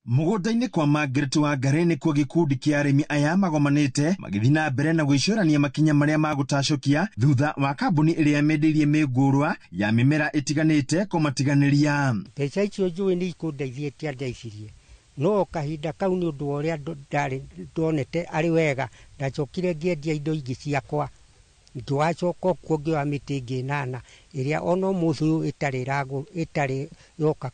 Mũgũnda-inĩ kwa Margaret Wangari nĩkuo gĩkundi kĩa arĩmi aya magomanĩte magĩthiĩ na mbere na gwĩcũrania makinya marĩa magũtacũkia thutha wa kambuni ĩrĩa mendeirie mĩngũrwa ya mĩmera ĩtiganĩte kũmatiganĩria. Mbeca icio njũĩ nĩ ikũndeithie tiandeithirie no kahinda kau nĩ ũndũ wa ũrĩa ndarĩ ndonete arĩ wega ndacokire ngĩendia indo ingĩ ciakwa ngĩwacoka kuo ngĩoya mĩtĩ ĩngĩ ĩnana ĩrĩa ona ũmũthĩ ũyũ ĩtarĩ yoka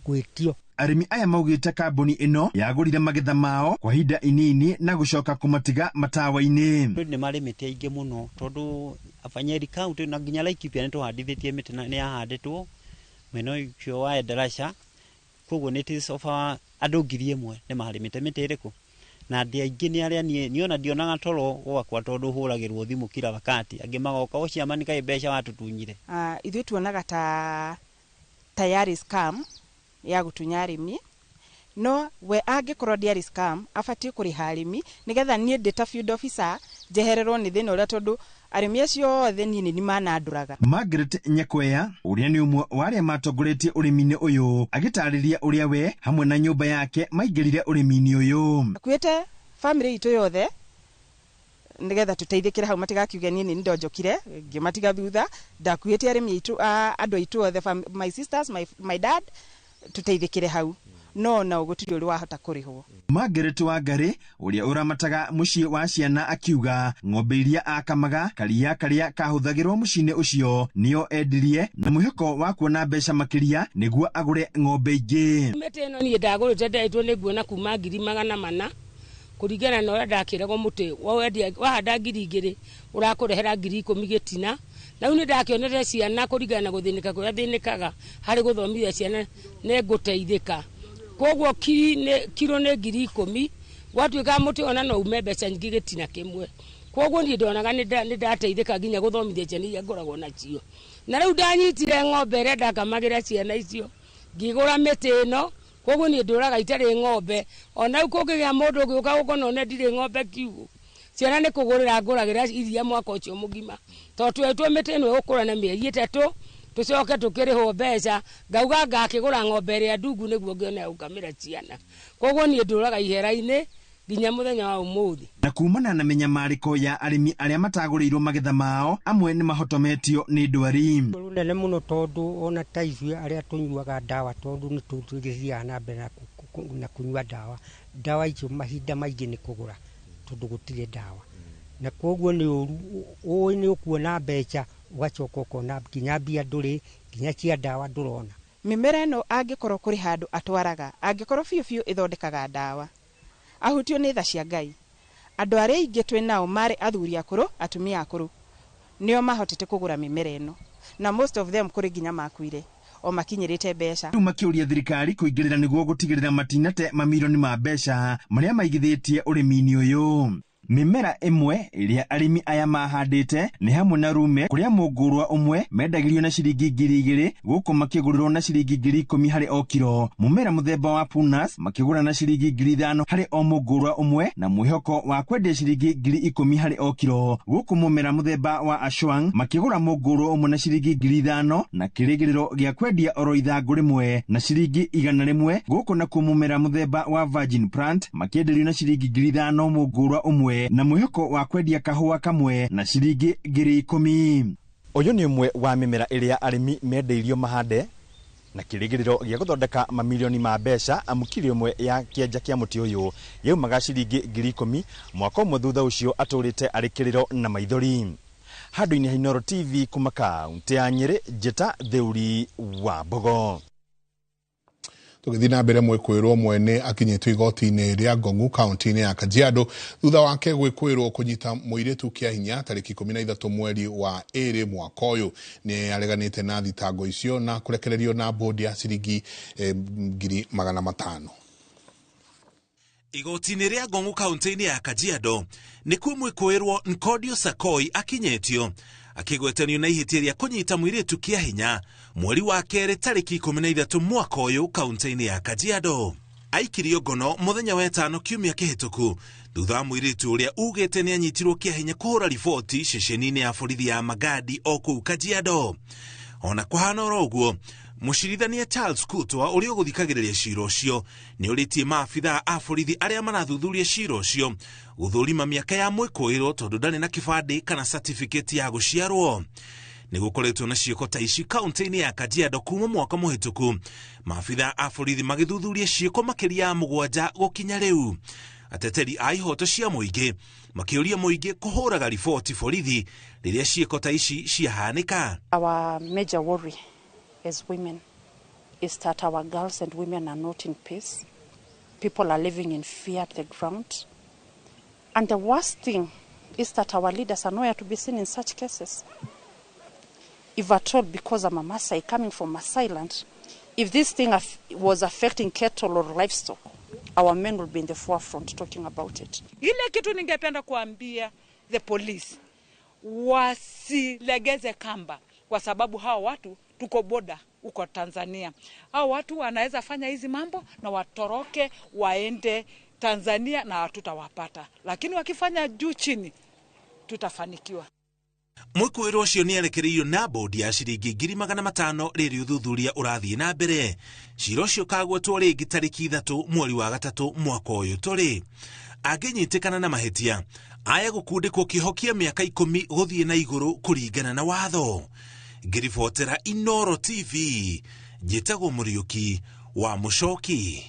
gwĩtio. Arĩmi aya maugĩte kambuni ĩno yagũrire magetha mao kwa ihinda inini na gũcoka kũmatiga matawa-inĩ. Nĩ marĩmĩte aingĩ mũno tondũ Nyeri County na nginya Laikipia nĩ tũhandithĩtie mĩtĩ na nĩ yahandĩtwo mwena ũcio wa Endarasha, koguo nĩ it is over andũ 1,000 nĩ marĩmĩte mĩtĩ ĩrĩkũ Na andĩ aingĩ nĩ arĩa niĩ ona ndionaga toro gwakwa tondũ hũragĩrwo thimũ kila wakati, angĩ magoka ũcio nĩ kaĩ mbeca watutunyire. Ithuĩ tuonaga ta tayari scam ya gũtunya arĩmi, no we angĩkorwo ndĩarĩ scam abatiĩ kũrĩha arĩmi nĩgetha niĩ ndĩ ta field officer njehererwo nĩ thĩna ũrĩa, tondũ arĩmi acio othe niĩ nĩ manandũraga. Margaret Nyakwea ũrĩa nĩ ũmwe wa arĩa matongoretie ũrĩmi-inĩ ũyũ agĩtarĩria ũrĩa we hamwe na nyũmba yake maingĩrire ũrĩmi-inĩ ũyũ. Akuĩte family itũ yothe nĩgetha tũteithĩkĩre hau, matigakiuge niĩ nĩ ndonjokire ngĩmatiga thutha. Ndakuĩte arĩmi aitũ, andũ aitũ othe, my sisters, my dad, tũteithĩkĩre hau, no na gũtirĩ ũrĩ wahota kũrĩhwo. Margaret Wangari ũrĩa ũramataga mũciĩ wa ciana akiuga ng'ombe iria akamaga karia karĩa kahũthagĩrwo mũciĩ-inĩ ũcio nĩo endirie na mwĩhoko wa kuona mbeca makĩria nĩguo agũre ng'ombe ingĩ. Mĩtĩ ĩno niĩ ndagũrĩte ndetwo nĩ nguona kuma 400,000 kũringana na ũrĩa ndakĩragwo mũtĩ wendia wahanda 2,000 ũrakũrehera 10,000 gĩtina. Na rĩu nĩ ndakĩonete ciana kũringana na gũthĩnĩka kũrĩa thĩnĩkaga harĩ gũthomithia ciana nĩ ngũteithĩka. Koguo kiro nĩ 10,000 gwatuĩka mũtĩ ona no ume mbeca nyingĩ gĩtina kĩmwe. Koguo niĩ ndonaga nĩ ndateithĩka nginya gũthomithia ciana iria ngoragwo nacio. Na rĩu ndanyitire ng'ombe ĩrĩa ndakamagĩra ciana icio ngĩgũra mĩtĩ ĩno. Koguo niĩ ndũraga itarĩ ng'ombe, ona rĩu kũngĩgĩa mũndũ ũgĩũka gũkũ none ndirĩ ng'ombe kiugũ, ciana nĩ kũgũrĩra ngũragĩra iria mwaka ũcio mũgima, tondũ twetwo mĩtĩ ĩno ĩgũkũra na mĩeri 3 tũcoke tũkĩrĩhwo mbeca, ngauga ngakĩgũra ng'ombe ĩrĩa ndungu nĩguo ngĩone ya gũkamĩra ciana. Koguo niĩ ndũraga ihera-inĩ nginya mũthenya wa ũmũthĩ. Na kumana na mĩnyamarĩko ya arĩmi arĩa matagũrĩirwo magetha mao, amwe nĩ mahotometio nĩ ndwari nene mũno, tondũ ona ta ithuĩ arĩa tũnyuaga ndawa, tondũ nĩ tũgĩthiaga na mbere na kũnyua ndawa, ndawa icio mahinda maingĩ nĩ kũgũra tondũ gũtirĩ ndawa, na koguo nĩ ũru ũĩ nĩ ũkuona mbeca ũgacoka ũkona nginya mbia ndũrĩ, nginya cia ndawa ndũrona. Mĩmera ĩno angĩkorwo kũrĩ handũ atwaraga, angĩkorwo biũ biũ ĩthondekaga ndawa, ahutio nĩ tha cia Ngai. Andũ arĩa aingĩ twĩ nao marĩ athuri akũrũ, atumia akũrũ, nĩo mahotete kũgũra mĩmera ĩno, na most of them kũrĩ nginya makuire o makinyĩrĩte mbeca. Rĩu makĩũria thirikari kũingĩrĩra nĩguo gũtigĩrĩra matinate mamirioni ma mbeca marĩa maigithĩtie ũrĩmi-inĩ ũyũ. Mĩmera ĩmwe ĩrĩa arĩmi aya mahandĩte nĩ hamwe na rume, kũrĩa mũngũrwa ũmwe mendagĩrio na ciringi 2,000 gũkũ makĩgũrĩrwo na ciringi 10,000 harĩ o kiro. Mũmera mũthemba wa punas makĩgũra na ciringi 5,000 harĩ o mũngũrwa ũmwe na mwĩhoko wa kwendia ciringi 10,000 harĩ o kiro. Gũkũ mũmera mũthemba wa ashwang makĩgũra mũngũrwa ũmwe na ciringi 5,000 na kĩrĩgĩrĩro gĩa kwendia oro ithangũ rĩmwe na ciringi 100. Gũkũ nakuo mũmera mũthemba wa virgin plant makĩenderio na ciringi 5,000 mũngũrwa ũmwe na mwĩhoko wa kwendia kahũa kamwe na ciringi 10,000. Ũyũ nĩ ũmwe wa mĩmera ĩrĩa arĩmi mendeirio mahande na kĩrĩgĩrĩro gĩa gũthondeka mamirioni ma mbeca, amu kiro ĩmwe ya kĩanja kĩa mũtĩ ũyũ yaumaga ciringi 10,000 mwaka ũmwe thutha ũcio atũrĩte arĩ kĩrĩro na maithori. Handũ-inĩ ha Inooro TV kuma kaũntĩ ya Nyĩrĩ, Njĩta Theuri wa Mbogo. Tũgĩthiĩ na mbere, mwĩkũĩrwo mwene akinyĩtwo igoti-inĩ rĩa Ngong'u kaunti-inĩ ya Kajiado thutha wake gwĩkũĩrwo kũnyita mũirĩtu kĩa hinya tarĩki 13 mweri wa 2 mwaka ũyũ. Nĩ areganĩte na thitango icio na kũrekererio na bodi ya ciringi 500,000. Igoti-inĩ rĩa Ngong'u kaunti-inĩ ya Kajiado nĩkuo mwĩkũĩrwo Nkodio Sakoi akinyĩtio akĩgwetanio na ihĩtia rĩa kũnyita mũirĩtu kĩa hinya mweri wa 2 tarĩki 13 mwaka ũyũ kaunti-inĩ ya Kajiado. Aikirio ngono mũthenya wa 5 kiumia kĩhĩtũku thutha wa mũirĩtu ũrĩa ugĩte nĩ anyitirwo kĩa hinya kũhũra riboti ceceni-inĩ ya borithi ya Magadi o kũu Kajiado. Ona kũhana oro ũguo, mũcirithania Charles Kutwa ũrĩa ũgũthikagĩrĩria cira ũcio nĩ ũrĩtie maabithaa a borithi arĩa marathuthuria cira ũcio gũthũrima mĩaka ya mwĩkũĩrwo tondũ ndarĩ na kĩbandĩ kana certificate ya gũciarwo. Nĩ gũkoretwo na ciĩko ta ici kaunti-inĩ ya Kajiado kuma mwaka mũhĩtũku, maabithaa a borithi magĩthuthuria ciĩko makĩria ya 7 gũkinya rĩu. Ateteri a ihoto cia mũingĩ makĩũria mũingĩ kũhũraga riboti borithi rĩrĩa ciĩko ta ici ciahanĩka. Our major worry as women is that our girls and women are not in peace. People are living in fear at the ground. And the worst thing is that our leaders are nowhere to be seen in such cases. If at all, because I'm a Maasai coming from Maasai land, if this thing was affecting cattle or livestock, Our men will be in the forefront talking about it. Ile kitu ningependa kuambia the police, wasilegeze kamba, kwa sababu hawa watu tuko boda huko Tanzania. Hao watu wanaweza fanya hizi mambo na watoroke waende Tanzania na hatutawapata, lakini wakifanya juu chini tutafanikiwa. Mwikuirwo ũcio nĩ arekereirio na bodi ya ciringi 500,000 rĩrĩ ũthuthuria ũrathiĩ na mbere. Cira ũcio ũkagwetwo rĩngĩ tarĩki 3 mweri wa 3 mwaka ũyũ tũrĩ. Angĩnyitĩkana na mahĩtia aya gũkundĩkwo kĩoho kĩa mĩaka 10 gũthiĩ na igũrũ kũringana na watho. Ngĩribotera Inooro TV, njĩtagwo Mũriũki wa Mũcoki.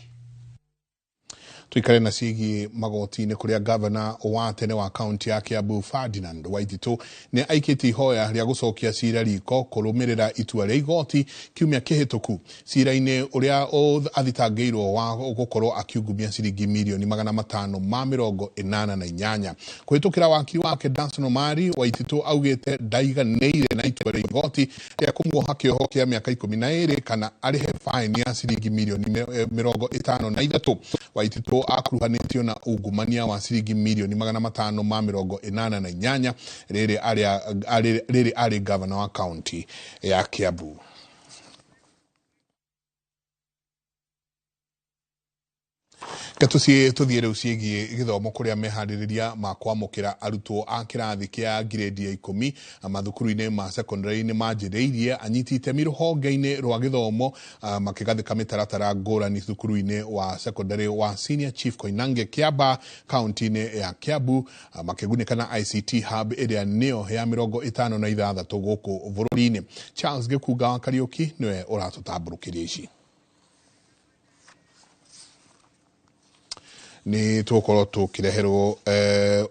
Tuikare na ciĩgiĩ magoti-inĩ kũrĩa gavana wa tene wa kaunti ya Kiambu Ferdinand Waititu nĩ aikĩtie ihoya rĩa gũcokia cira riko kũrũmĩrĩra itua rĩa igoti kiumia kĩhĩtũku cira-inĩ ũrĩa athitangĩirwo wa gũkorwo akiungumia ciringi mirioni 588 kũhĩtũkĩra wakiri wake Danson Omari. Waititu augĩte ndaiganĩire na itua rĩa igoti rĩa kũmuoha kĩoho kĩa mĩaka 12 kana arĩhe faini ya ciringi mirioni 53. Waititu akuruhanĩtio na ungumania wa ciringi mirioni 588 rĩrĩ arĩ gavana wa kaunti ya Kiambu. Gatucie tuthiĩ rĩu ciĩgiĩ gĩthomo kũrĩa meharĩrĩria ma kwamũkĩra arutwo a kĩrathi kĩa grade ya 10 mathukuru-inĩ ma secondary-inĩ manjĩrĩirie anyiti itemi rũhonge-inĩ rwa gĩthomo makĩgathĩka mĩtaratara ngũrani thukuru-inĩ wa secondary wa Senior Chief Koinange Kĩamba kaunti-inĩ ya Kiambu makĩgunĩka na ICT Hub ĩrĩa nĩyo ya 56 gũkũ bũrũri-inĩ. Charles Gĩkunga wa Kariũki nĩwe ũratũtambũrũkĩria ici. Nĩ tũgũkorwo tũkĩreherwo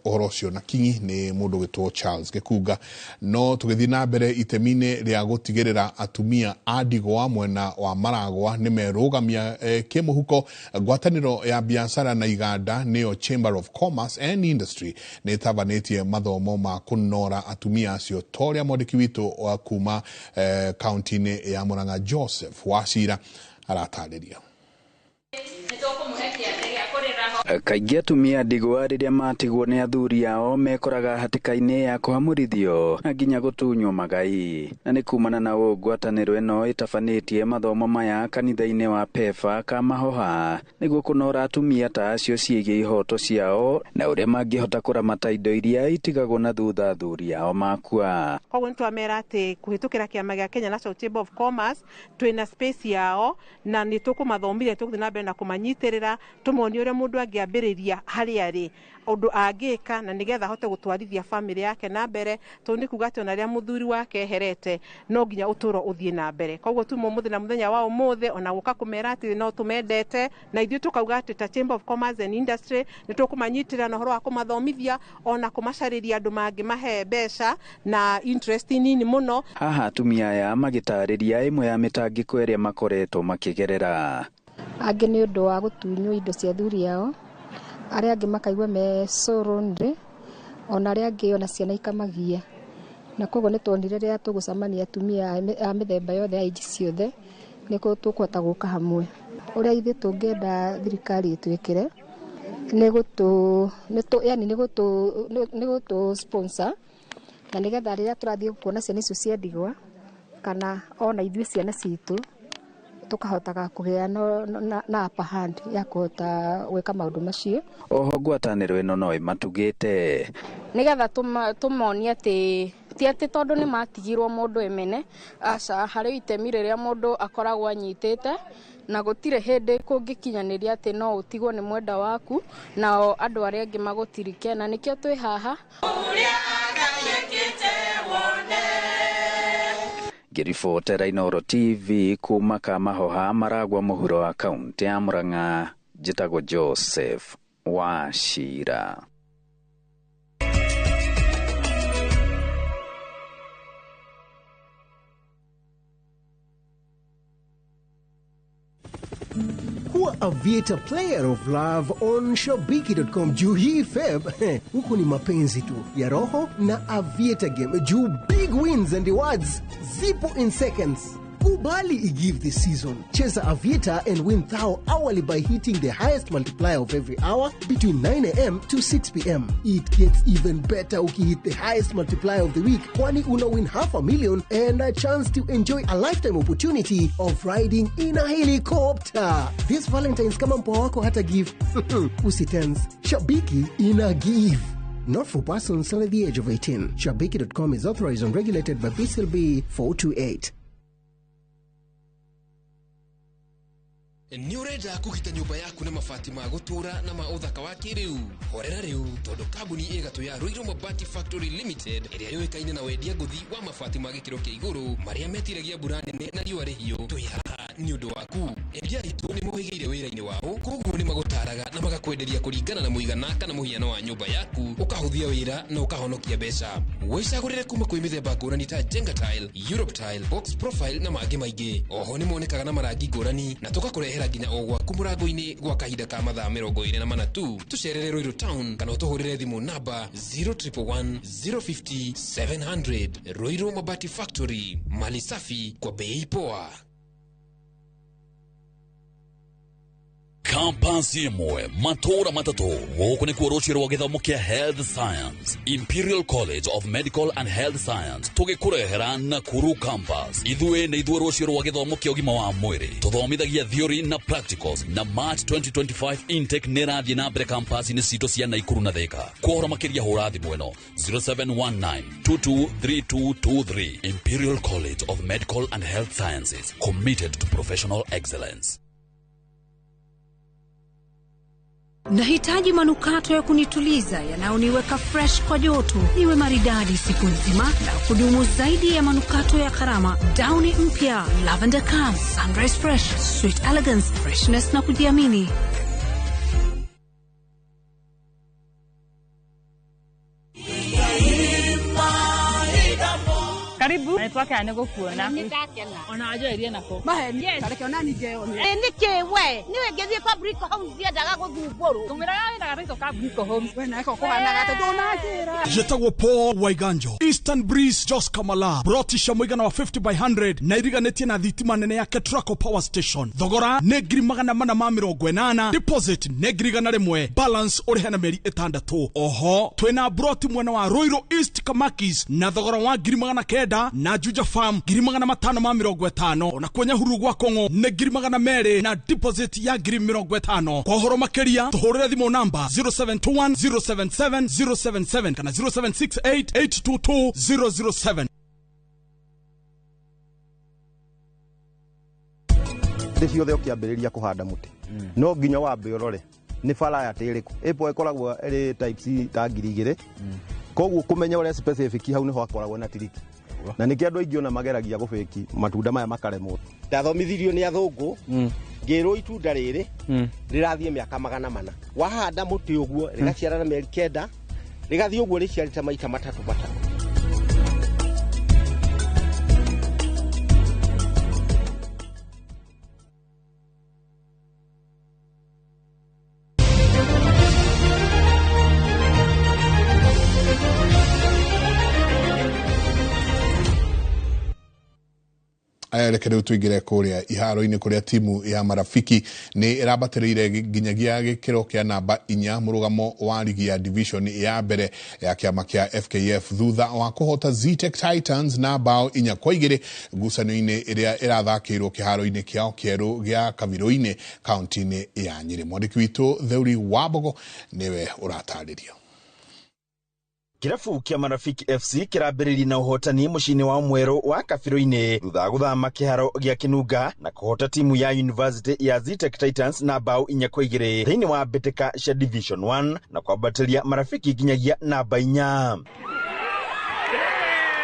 ũhoro ũcio na kinyi nĩ mũndũ ũgĩtwo Charles Gĩkunga. No tũgĩthiĩ na mbere itemi-inĩ rĩa gũtigĩrĩra atumia a ndigwa mwena wa Maragwa nĩ merũgamia kĩmũhuko, ngwatanĩro ya biacara na iganda nĩyo Chamber of Commerce and Industry nĩ ĩtabanĩtie mathomo ma kũnora atumia acio ta ũrĩa mwandĩki witũ wa kuma kaunti-inĩ ya Murang'a Joseph Wachira aratarĩria. Kaingĩ atumia ndigwa rĩrĩa matigwo nĩ athuri ao mekoraga hatĩka-inĩ ya kũhamũrithio na nginya gũtunywo magai, na nĩ kumana na ũũ ngwatanĩro ĩno ĩtabanĩtie mathomo maya kanitha-inĩ wa PEFA Kamahoha nĩguo kũnora atumia ta acio ciĩgiĩ ihoto ciao na ũrĩa mangĩhota kũramata indo iria itigagwo na thutha athuri ao makua. Koguo nĩ twamera atĩ kũhĩtũkĩra kĩama gĩa Kenya National Chamber of Commerce twĩna space yao na nĩ tũkũmathomithia, tũgũthiĩ na mbere na kũmanyitĩrĩra tũmonie ũrĩa mũndũ angĩambĩrĩria harĩa arĩ ũndũ angĩka na nĩgetha ahote gũtwarithia famĩlĩ yake na mbere, tondũ nĩ kuga atĩ ona rĩrĩa mũthuri wake eherete no nginya ũtũũro ũthiĩ na mbere. Koguo tuma ũmũthĩ na mũthenya wa ũmũthĩ ona gũka kũmera atĩ no tũmendete, na ithuĩ tũkauga atĩ ta Chamber of Commerce and Industry nĩ tũkũmanyitĩrĩra na ũhoro wa kũmathomithia ona kũmacarĩria andũ mangĩmahe mbeca na interest nini mũno. Haha atumia aya magĩtarĩria ĩmwe ya mĩtangĩko ĩrĩa makoretwo makĩgerera. Angĩ nĩ ũndũ wa gũtunywo indo cia athuri ao, arĩa angĩ makaigua me so lonely, ona arĩa angĩ ona ciana ikamagia, na koguo nĩ tuonire rĩrĩa tũgũcemania atumia a mĩthemba yothe ya age ciothe nĩkuo tũkũhota gũka hamwe. Ũrĩa ithuĩ tũngĩenda thirikari ĩtwĩkĩre nĩ gũtũ sponsor na nĩgetha rĩrĩa tũrathiĩ kuona ciana icio cia ndigwa kana ona ithuĩ ciana citũ tukahotaga kũgĩa na upper hand ya kũhota gwĩka maũndũ macio. Oho ngwatanĩro ĩno no ĩmatugĩte nĩgetha tũmonie atĩ ti atĩ tondũ nĩ matigirwo mũndũ emene, aca, harĩ itemi rĩrĩa mũndũ akoragwo anyitĩte na gũtirĩ hĩndĩ kũngĩkinyanĩria atĩ no ũtigwo nĩ mwenda waku nao andũ arĩa angĩ magũtirike, na nĩkĩo twĩ haha. Ngĩribotera Inooro TV kuma Kamahoha Maragwa mũhuro wa kaunti ya Murang'a, njĩtagwo Joseph Wachira. Kuwa Aviator player of love on Shabiki.com juu hii Feb huku ni mapenzi tu ya roho na Aviator game juu big wins and rewards zipo in seconds. Kubali igive this season. Cheza Aviator and win thou hourly by hitting the highest multiplier of every hour between 9 a.m. to 6 p.m. It gets even better ukihit the highest multiplier of the week, kwani una win 500,000 and a chance to enjoy a lifetime opportunity of riding in a helicopter. This Valentine's kama mpoa wako hata give. Usitense. Shabiki ina give. Not for persons under the age of 18. Shabiki.com is authorized and regulated by BCLB 428. Nĩ ũrenda kũgita nyũmba yaku na mabati ma gũtũũra na ma ũthaka wa kĩrĩu? Horera rĩu, tondũ kambuni ĩgatũ ya Ruiru Mabati Factory Limited ĩrĩa yũĩkaine na wendia ngũthi wa mabati ma gĩkĩro kĩa igũrũ marĩa metiragia mbura nene na riũa rĩhiũ, twĩ haha nĩ ũndũ waku. Endia aitũ nĩ mohĩgĩire wĩra-inĩ wao, koguo nĩ magũtaraga na magakwenderia kũringana na mũigana kana mũhiano wa nyũmba yaku, ũkahũthia wĩra na ũkahonokia mbeca. Wĩcagũrĩre kuma kwĩ mĩthemba ngũrani ta Jenga Tile, Europe Tile, Box Profile na mangĩ maingĩ. Oho nĩ monekaga na marangi ngũrani na tũgakũrehera nginya o gwaku mũrango-inĩ gwa kahinda ka mathaa 24 tu. Tũcerere Ruiru Town kana ũtũhũrĩre thimũ namba 0111 050 700. Ruiru Mabati Factory, mali safi kwa bei poa. Campus imwe matora matatu gũkũ nĩkuo rũciũ rwa gĩthomo kĩa Health Science, Imperial College of Medical and Health Science, tũgĩkũrehera Nakuru Campus. Ithuĩ nĩ ithuĩ rũciũ rwa gĩthomo kĩa ũgima wa mwĩrĩ, tũthomithagia theory na practicals, na March 2025 intake nĩ ĩrathiĩ na mbere campus-inĩ citũ cia Nakuru na Thika. Kwa ũhoro makĩria hũra thimũ ĩno 0719 223223. Imperial College of Medical and Health Sciences, committed to professional excellence. Nahitaji manukato ya kunituliza yanayoniweka fresh kwa joto, niwe maridadi siku nzima na kudumu zaidi ya manukato ya karama. Downy mpya, Lavender Calm, Sunrise Fresh, Sweet Elegance, freshness na kujiamini. Karibu. Nitwakena nĩ gũkuona. Ona anjoerie nako. Maheni. Tareke ona ni njeone. Nĩkĩ we? Niwe ngĩthiĩ kwa Brico Homes ndiendaga gũthumbũrwo. Tũmĩraga wĩra gathaitũ ka Brico Homes. We nako kũhanaga atĩ ndũnanjĩra. Njĩtagwo Paul Waiganjo. Eastern Breeze Jos Kamala. Brotisha mũigana wa 50 by 100 na iriganĩtie na thitima nene ya Ketraco Power Station. Thogora nĩ 480,000. Deposit nĩ 100,000. Balance ũrĩhe na mĩeri 6. Oho twĩna broti mwena wa Ruiru East Kamakis na thogora wa 900,000 na Juja Farm 550,000. Ona kwa Nyahururu gwa Kong'o nĩ 200,000 na deposit ya 50,000. Kwa ũhoro makĩria tũhũrĩre thimũ namba 0721 077 077 kana 0768 822 007. Thĩ ciothe ũkĩambĩrĩria kũhanda mũtĩ no nginya wambe ũrore nĩ variety ĩrĩkũ. Apple ĩkoragwo ĩrĩ type C ta 2000, koguo kũmenya ũrĩa specific hau nĩho hakoragwo na tiriki, na nĩkĩo andũ aingĩ ona mageragia gũbĩki matunda maya makaremwo. Ndathomithirio nĩ athũngũ ngĩrwo itunda rĩrĩ rĩrathiĩ mĩaka 400. Wahanda mũtĩ ũguo rĩgaciarana mĩeri 9, rĩgathiĩ ũguo rĩciarĩte maita matatũ matatũ. Reke rĩu tũingĩre kũrĩa iharo-inĩ kũrĩa timu ya Marafiki nĩ ĩrambatĩrĩire nginyagia gĩkĩro kĩa namba 4 mũrũgamo wa ligi ya division ya mbere ya kĩama kĩa FKF thutha wa kũhota Zetech Titans na bao 4-2 ngucanio-inĩ ĩrĩa ĩrathakĩirwo kĩharo-inĩ kĩao kĩerũ gĩa Kavirũ-inĩ kaunti-inĩ ya Nyĩrĩ. Mwandĩki witũ Theuri Wambogo nĩwe ũratarĩria. Kirabu kia Marafiki FC kirambĩrĩirie na ũhotani mũciĩ-inĩ wa mwerũ wa Kabirũ-inĩ thutha wa gũthama kĩharo gĩa Kĩnunga na kũhota timu ya University ya Zetech Titans na bao 4-2 thĩinĩ wa mbĩtĩka cia Division 1 na kwambatĩria Marafiki nginyagia namba 4.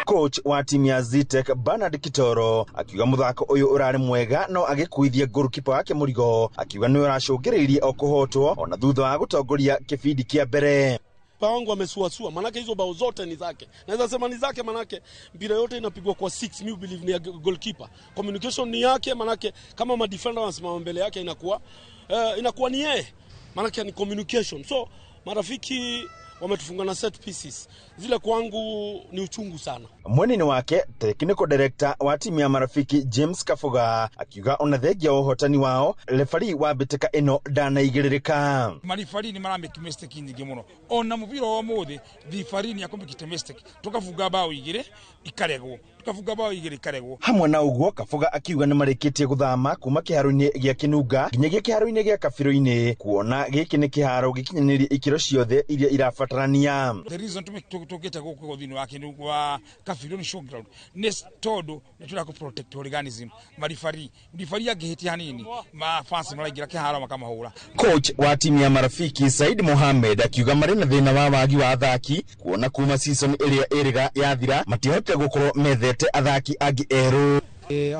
Coach wa timu ya Zetech Bernard Kitoro akiuga muthako uyu urari mwega no agikuithia goalkeeper wake Murigo, akiuga ni uracũngĩrĩirie o kũhotwo ona thutha wa gũtongoria kĩbindi kĩa mbere. Wangu amesuasua, manake hizo bao zote ni zake. Naweza sema ni zake manake mpira yote inapigwa kwa 6, mi believe ni ya goalkeeper. Communication ni yake manake kama ma defender wanasimama mbele yake inakuwa ni yeye. Manake ni communication. So Marafiki wametufunga na set pieces. Zile kwangu ni uchungu sana. Mwena-inĩ wake, technical director wa timu ya Marafiki James Kabuga akiuga ona thengia wa ũhotani wao, refari wa mbĩtĩka ĩno ndanaigĩrĩrĩka. Maribari nĩ maramake mistake nyingĩ mũno. Ona mũbira wa ũmũthĩ ribari nĩ akũmĩkĩte mistake, tũkabunga bao 2 ikaregwo, tũkabunga bao 2 ikaregwo. Hamwe na ũguo, Kabuga akiuga nĩ marĩkĩtie gũthama kuma kĩharo-inĩ gĩa Kĩnunga nginyagia kĩharo-inĩ gĩa Kabirũ-inĩ, kuona gĩkĩ nĩ kĩharo gĩkinyanĩirie ikĩro ciothe iria irabatarania. The reason tũkĩte gũkũ thĩinĩ wa Kĩnunga wa Kabirũ showground nĩ tondũ nĩ tũrenda kũ protect hooliganism. Maribari ribari angĩhĩtia hanini, ma fans maraingĩra kĩharo makamahũra. Coach wa timu ya Marafiki Said Mohamed akiuga marĩ na thĩna wa wagi wa athaki, kuona kuma season ĩrĩa ĩrĩga yathira matihotire gũkorwo methete athaki angĩ erũ.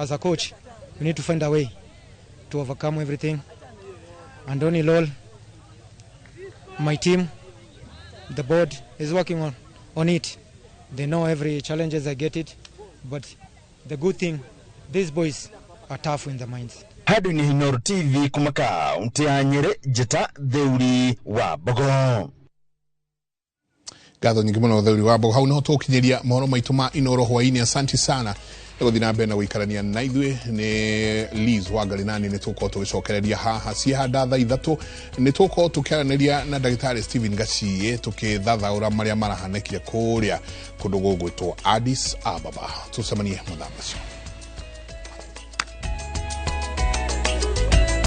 As a coach, we need to find a way to overcome everything. And only lol, my team, the board is working on it. They know every challenges, I get it, but the good thing, these boys are tough in the minds. Handũ-inĩ Inooro TV kuma kaunti ya Nyĩrĩ, Njĩta Theuri wa Mbogo. Ngatho nyingĩ mũno Theuri wa Mbogo. Hau niho tũgũkinyĩria mohoro maitũ ma Inooro hwaĩ-inĩ. Asanti sana nĩ gũthiĩ na mbere na gũikarania na ithuĩ. Nĩ Liz Wangari nani nĩ tũgũkorwo tũgĩcokereria haha ciĩhanda thaa 3. Nĩ tũgũkorwo tũkĩaranĩria na ndagĩtarĩ Stephen Gaciĩ tũkĩthathaũra marĩa marahanĩkire kũrĩa kũndũ gũgwĩtwo Addis Ababa. Tũcemanie mathaa macio.